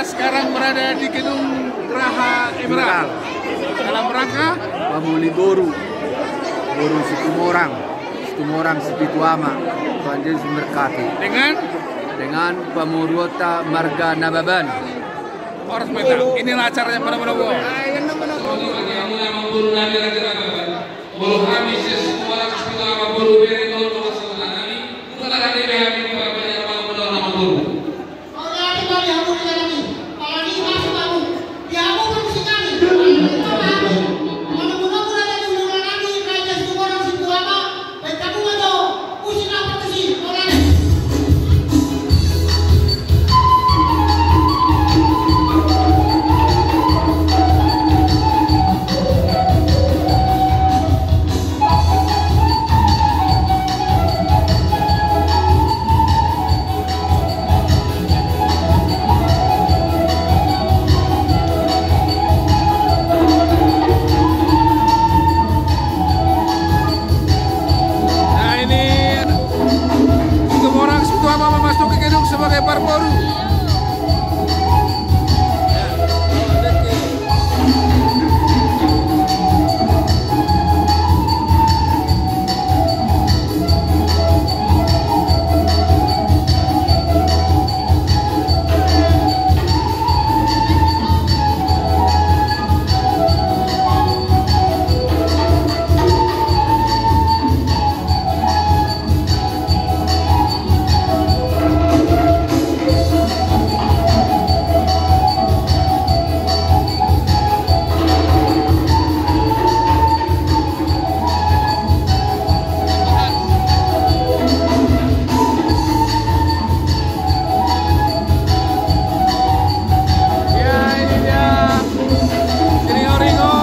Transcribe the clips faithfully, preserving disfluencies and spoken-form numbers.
Sekarang berada di Gedung Graha Emerald. Emerald. Dalam rangka? Pamuli boru. Boru Situmorang. Situmorang Sipitu Ama. Tuhan Yesus memberkati. Dengan? Dengan pamoruonta marga Nababan. Horas ma hita. Inilah acaranya pada menunggu. Molo hami sian Situmorang Sipitu Ama boru bere tolu, molo saudara nami, bukan ada di hami di Parbanjar, molo nama boru. Mauliate ma di hamu di dalam i, apalagi masuk hamu. Di hamu bermusik kami. Mauliate ma di hamu. Mauliate ma di hamu. Mauliate ma di hamu. Mauliate ma di hamu. Nah, ini Situmorang Sipitu Ama memasuki gedung sebagai parboru. Ya, ini dia. Siringo-ringo.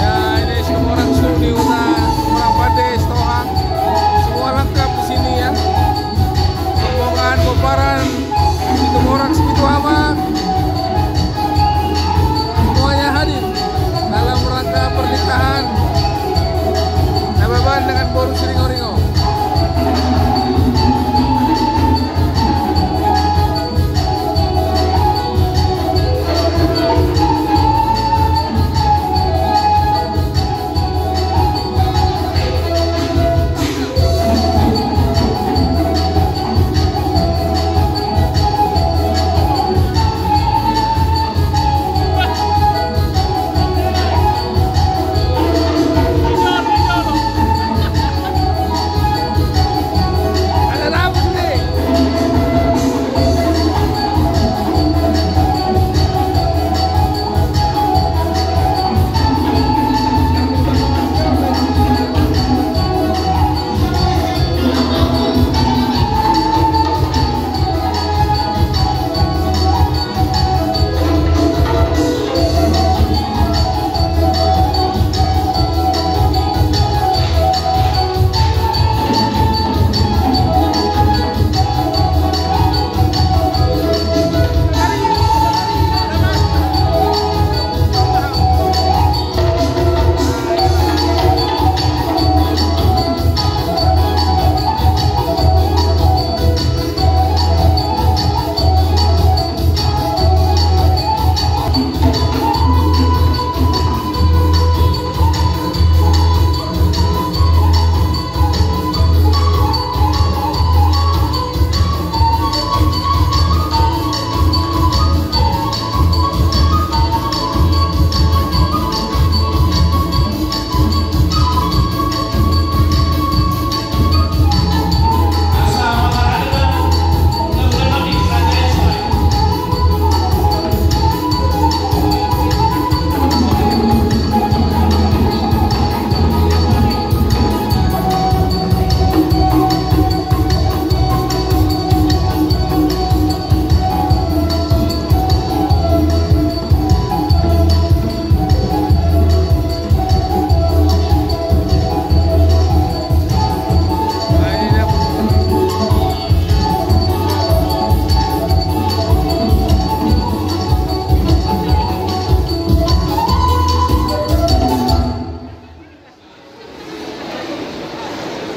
Ya, ini Situmorang Suni, Uta, Situmorang Pande, Sitohang. Semua lengkap di sini, ya. Rombongan, pomparan Situmorang Sipitu Ama, semuanya hadir dalam rangka pernikahan Nababan dengan boru Siringo-ringo.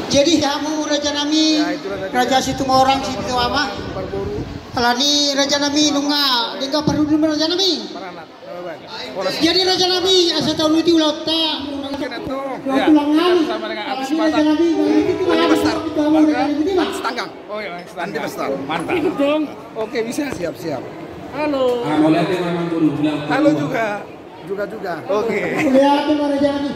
Jadi hamu raja nami, raja Situmorang, Situmorang. Alani raja nami nunga denggan parhundul raja nami. Jadi raja nami, asa tauluti ulaonta. Tulang nami. Alani raja nami, Andi Besar. Andi Tanggang. Oh iya, Andi Besar. Mantap. Oke, bisa. Siap, siap. Halo. Halo juga. Juga, juga. Oke. Mauliate ma raja nami.